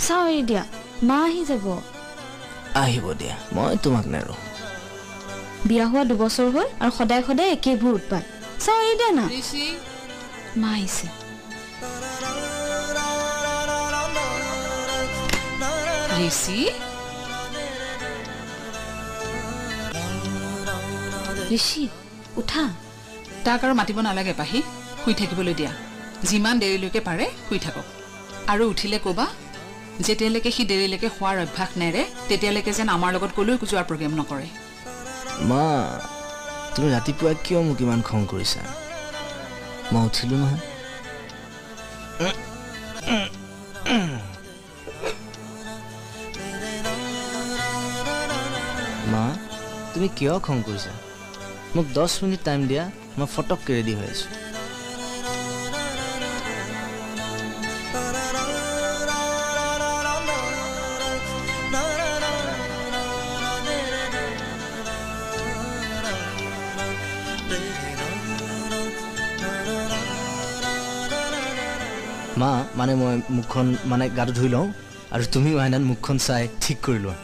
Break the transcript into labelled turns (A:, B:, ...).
A: চাওঁ এৰি দিয়া, মা আহি যাব।
B: আহিব দিয়া, মই তোমাক নেৰো।
A: বিয়া হোৱা 2 বছৰ হ'ল আৰু সদায় সদায় একেবোৰ উৎপাত। চাওঁ এৰি দিয়া না। মা আহিছে।
C: ঋষি,
A: ঋষি উঠা।
C: তাক আৰু মাতিব নালাগে পাহি, শুই থাকিবলৈ দিয়া। যিমান দেৰিলৈকে পাৰে শুই থাকক। আৰু উঠিলে ক'বা, যেতিয়ালৈকে সি দেৰিলৈকে শোৱাৰ অভ্যাস নেৰে তেতিয়ালৈকে যেন আমাৰ লগত ক'লৈকো যোৱাৰ প্ৰগ্ৰেম নকৰে।
B: মা, তুমি ৰাতিপুৱা কিয় মোক ইমান খং কৰিছা? মই উঠিলোঁ নহয়। মা, তুমি কিয় খং কৰিছা? মোক 10 মিনিট টাইম দিয়া, মই ফটককৈ ৰেডি হৈ আছোঁ। মা, মানে মই মুখখন মানে গাটো ধুই লওঁ আৰু তুমিও আইনাত মুখখন চাই ঠিক কৰি লোৱা।